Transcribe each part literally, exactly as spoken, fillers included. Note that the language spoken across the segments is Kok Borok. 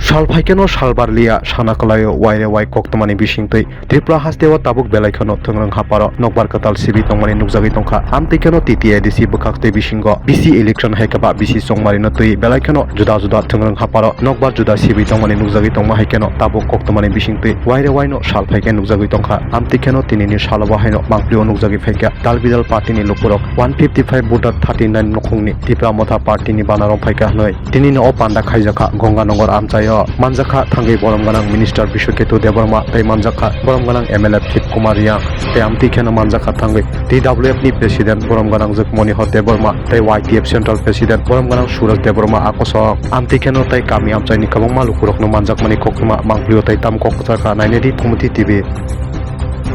Sal phaikeno sal barliya sana kwlaio waire wai koktwmani bisingtwi Tripura hasteo tabuk belai kheno thwngrwng hapharo nokbar kwtal sibi tongmani nukjagwi tongkha. Amtwi kheno T T A D C bwkhaktwi bisingo B C election hai khe ba B C chongmarino twi belai kheno juda juda thwngrwng hapharo nokbar juda sibi tongmani nukjagwi tongma hai kheno tabuk koktwmani bisingtwi waire waino sal phaikhe nukjagwi tongkha. Amtwi kheno tinini salo bo haino mangpli o nukjagwi phaikha. Dal bidal party ni lukurok one fifty five voter thirty nine nukhungni Tipra Motha party ni bana rok phaikha hwnwi tinini o panda khaijakha Ganga Nagar amchaio. Manjakha thangwi borom gwnang minister Biswaketu Debbarma tei manjakha borom gwnang M L A Philip Kumar Reang tei amtwi kheno manjakha thangwi T W F ni president borom gwnang jwk Monihar Debbarma tei Y T F central president borom gwnang Suraj Debbarma a kosong. Amtwi kheno tei kami amchaini kwbangma lukurokno manjakmani koktwma mangpli o tei tamo kok kwchakha nainai di Thumti T V.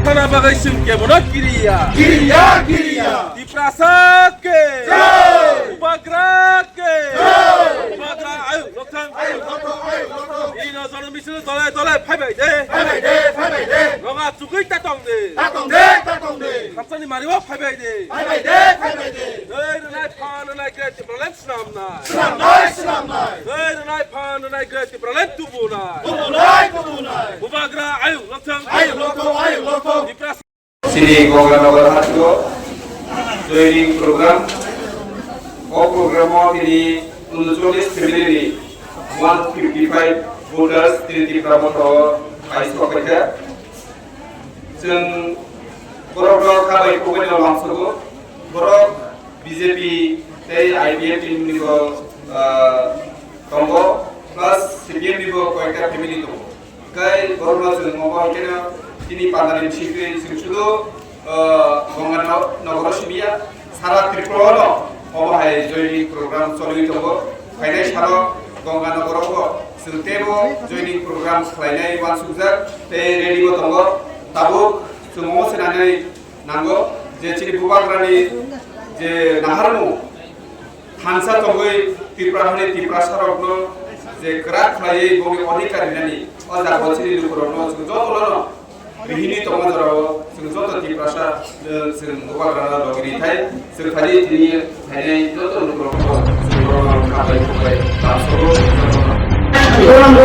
Sana bagwi chwng kebono kiriya. Kiriya, kiriya. Tiprasa ke. Jai. Bubagra ke. Jai. Bubagra ayuk lokthang. Ayuk lokthang, ayuk lokthang. Ino jono misil dole dole phaibai de. Phaibai de, phaibai de. Ronga chugui tatong de. Tatong de, tatong de. Khamsani mario phaibai de. Phaibai de, phaibai de. Dei rwnai phan rwnai kre Tipraland Swnamnai. Swnamnai, swnamnai. Dei rwnai phan rwnai kre Tipraland tubunai. Tubunai, tubunai. Bubagra ayuk lokthang. Ayuk lokthang, ayuk lokthang. Tipra Chini Ganga Nagar hatio joining program. O program o tini uncholish family ni one fifty five voters tini Tipra Motha o pai sok kha. Chwng borok rok kha bai kubai no lamsogo. Borok B J P tei I P F T ni bo, ah, tongo, plus C P M ni bo koyekta family tongo. Kai borok no chwng omo hai kheno tini pandani bisingtwi chwng sudu, ah, Ganga no-, Nogoro simiya, sara Tripura no omo hai joining program choliwi tongo. Phainai salo Ganga Nogoro bo chwng teibo joining program khlainai uansukjak tei ready bo tongo. Tabuk chwng omo swnamnai nango je chini bubagrani je naharmung thansa tongwi Tripura hani Tiprasa rokno je kwrak khlaiwi bongni odhikar rinani o jaga o chini lukurokno chwng jotono bihini tongma jorao chwng joto Tiprasa, eh, chwng bubagrano logi rithai chwng phai tini Thainai joto lukurokno chwng borokno kha bai khuk bai lamsogo. Long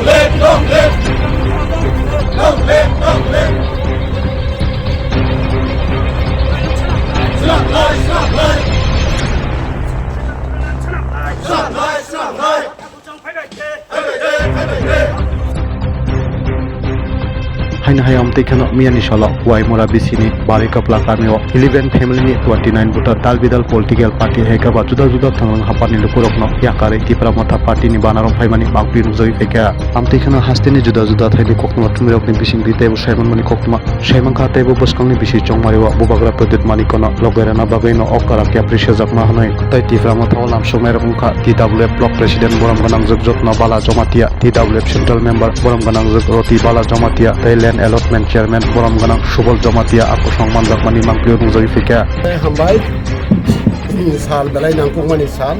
live, long live, long live, long live. Swnamnai, swnamnai. Swnamnai, swnamnai. Haino hai amtwi kheno miyani salo Waimura B C ni Bari Kapla kamio eleven family ni twenty nine voter dal bidal political party hai khe ba juda juda thwngrwng haphar ni lukurokno yakarwi Tipra Motha party ni bana rok phaimani mangpli nukjagwi phaikha. Amtwi kheno hasteni juda juda thaini koktwma thumirokni bisingtwi teibo saimanmani koktwma saimankha teibo bwskangni bisi chongmario Bubagra Pradyut Manikno logairana bagwino o kwrak yapri sejakma hwnwi tei Tipra Motha o lamsoknairok wngkha T W F Block President borom gwnangjwk Jotno Bala Jomatia, T W F Central Member borom gwnangjwk Roti Bala Jomatia tei Land Allotment Chairman borom gwnang Subol Jomatia a kosong manjakmani mangpli nukjagwi phaikha. Hambai, sal belai nangkukmani sal.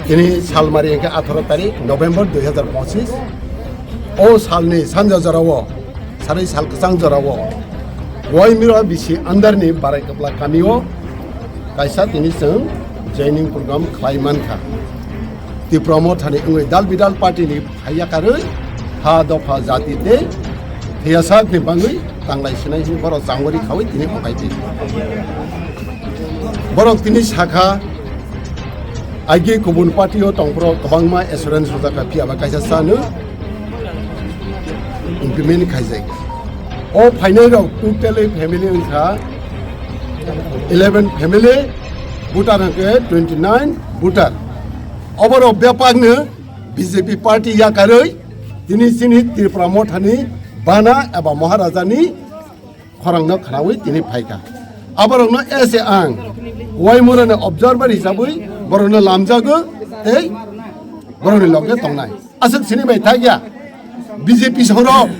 Tini salmari hwnkhe atharo tarik November dui hazar pochis. O salni sanja jorao, sari sal kwchang jorao, Waimura B C under ni Barai Kapla kamio kaisa tini chwng joining program khlai mankha. Tipra Mothani wngwi dal bidal party ni phaiya karwi ha dopha jati tei thwiyasak ni bangwi tanglai sinai hwnwi borok changori khawi tini okai di. Borok tini sakha, aigwi kubun party o tongphuru kwbangma assurance rwjakha, phiya ba kaisa chano implement khaijak. O phainai rok totally family wngkha eleven family, voter hwnkhe twenty nine voter. Oborok bebakno B J P party yakarwi tini chini Tripura Mothani bana eba Maharajani khorangno khnaui tini phaikha. Aborokno ese ang Waimurani observer hisabwi borokno lamjago tei borokni loge tongnai. Aswk sini bai thakya B J P sorok,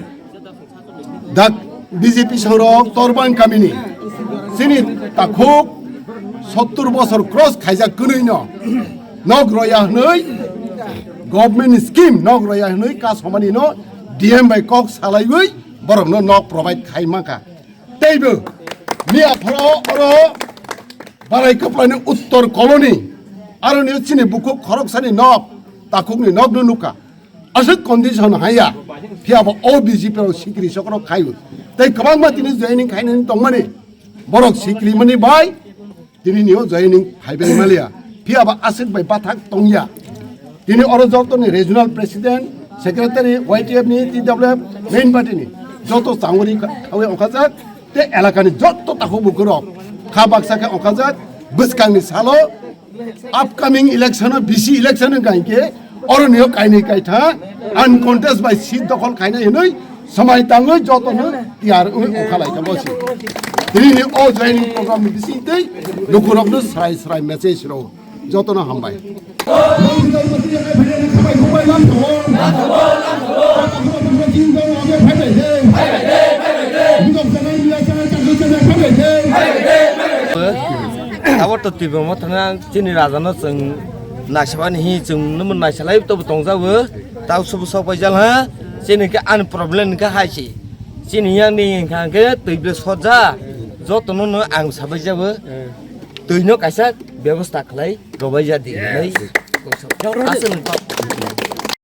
dak B J P sorok Torbang kamini chini takhuk sottur bosor cross khaijak kwnwino nok roya hwnwi government scheme nok roya hwnwi kasomani no D M bai kok salaiwi borokno nok provide khai mankha. Teibo miya phoro oro Barai Kwplani Uttor Colony aro ni chini bukhuk khoroksani nok, takhukni nokno nukha. Aswk condition haiya, phiya bo o B J P rok sikiri sokrok khaio. Tei kwbangma tini joining khainani tongmani, borok sikiri mani bai tini nio joining phaibai maliya. Phiya bo aswk bai bathak tongya. Tini oro joto ni regional president, secretary, Y T F ni, T W F, main party ni joto changori kha-, khawi ongkhajak. Tei elakani jotto takhuk bukhurok kha baksa khe ongkhajak, bwskangni salo upcoming election o, B C election o hwnkha hinkhe oroni o kainwi kaitha uncontest bai seat dokhol khainai hwnwi swmai tangwi jotono tiyar wngwi ongkha lai tongo se. Tinini o joining program ni bisingtwi lukurokno srai srai message rw. Jotono hambai. Abo to twi bwma thangna chini raja no chwng naisabani hi chwng nw naisa lai to tongjago. Tau subu sok bai jal ha, chini khe ani problem khe hai se. Chini yang ni hwnkha khe twi ble soja, jotono no ang sabai jago. Twi no kaisa bebosta khlai. Robai jadi, robai. Aswk.